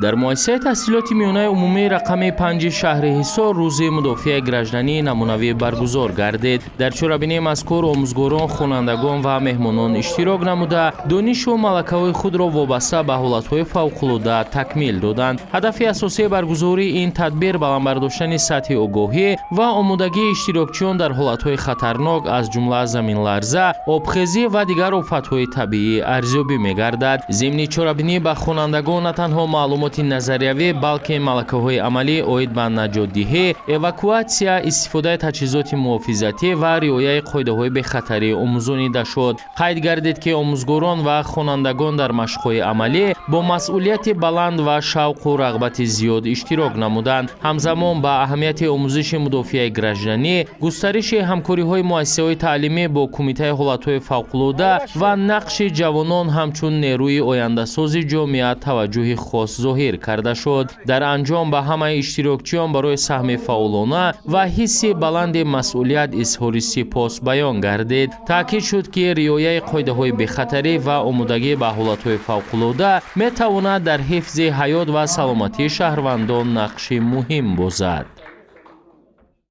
Дар муассисаи таҳсилоти миёнаи умумии рақами 5-и шаҳри Ҳисор Рӯзи мудофиаи гражданӣ намунавӣ баргузор гардид. Дар чорабинии мазкур омӯзгорон, хонандагон ва меҳмонон иштирок намуда, донишу малакаҳои худро вобаста ба ҳолатҳои фавқулода такмил доданд. Ҳадафи асосии баргузории ин тадбир баланд бардоштани сатҳи огоҳӣ ва омодагии иштирокчиён дар ҳолатҳои хатарнок, аз ҷумла заминларза, обхезӣ ва дигар офатҳои табиӣ арзёбӣ мегардад. Зимни чорабинӣ ба хонандагон на танҳо маълумоти назариявӣ, балки малакаҳои амалӣ оид ба наҷотдиҳӣ, эвакуатсия, истифодаи таҷҳизоти муҳофизатӣ ва риояи қоидаҳои бехатарӣ омӯзонида шуд. Қайд гардид, ки омӯзгорон ва хонандагон дар машқҳои амалӣ бо масъулияти баланд ва шавқу рағбати зиёд иштирок намуданд. Ҳамзамон ба аҳамияти омӯзиши мудофиаи гражданӣ, густариши ҳамкориҳои муассисаҳои таълимӣ бо Кумитаи ҳолатҳои фавқулода ва нақши ҷавонон ҳамчун нерӯи ояндасози ҷомеа таваҷҷӯҳи хос зоҳир карда шуд. Дар анҷом ба ҳамаи иштирокчиён барои саҳми фаъолона ва ҳисси баланди масъулият изҳори сипос баён гардид. Таъкид шуд, ки риояи қоидаҳои бехатарӣ ва омодагӣ ба ҳолатҳои фавқулода метавонад дар ҳифзи ҳаёт ва саломатии шаҳрвандон нақши муҳим бозад.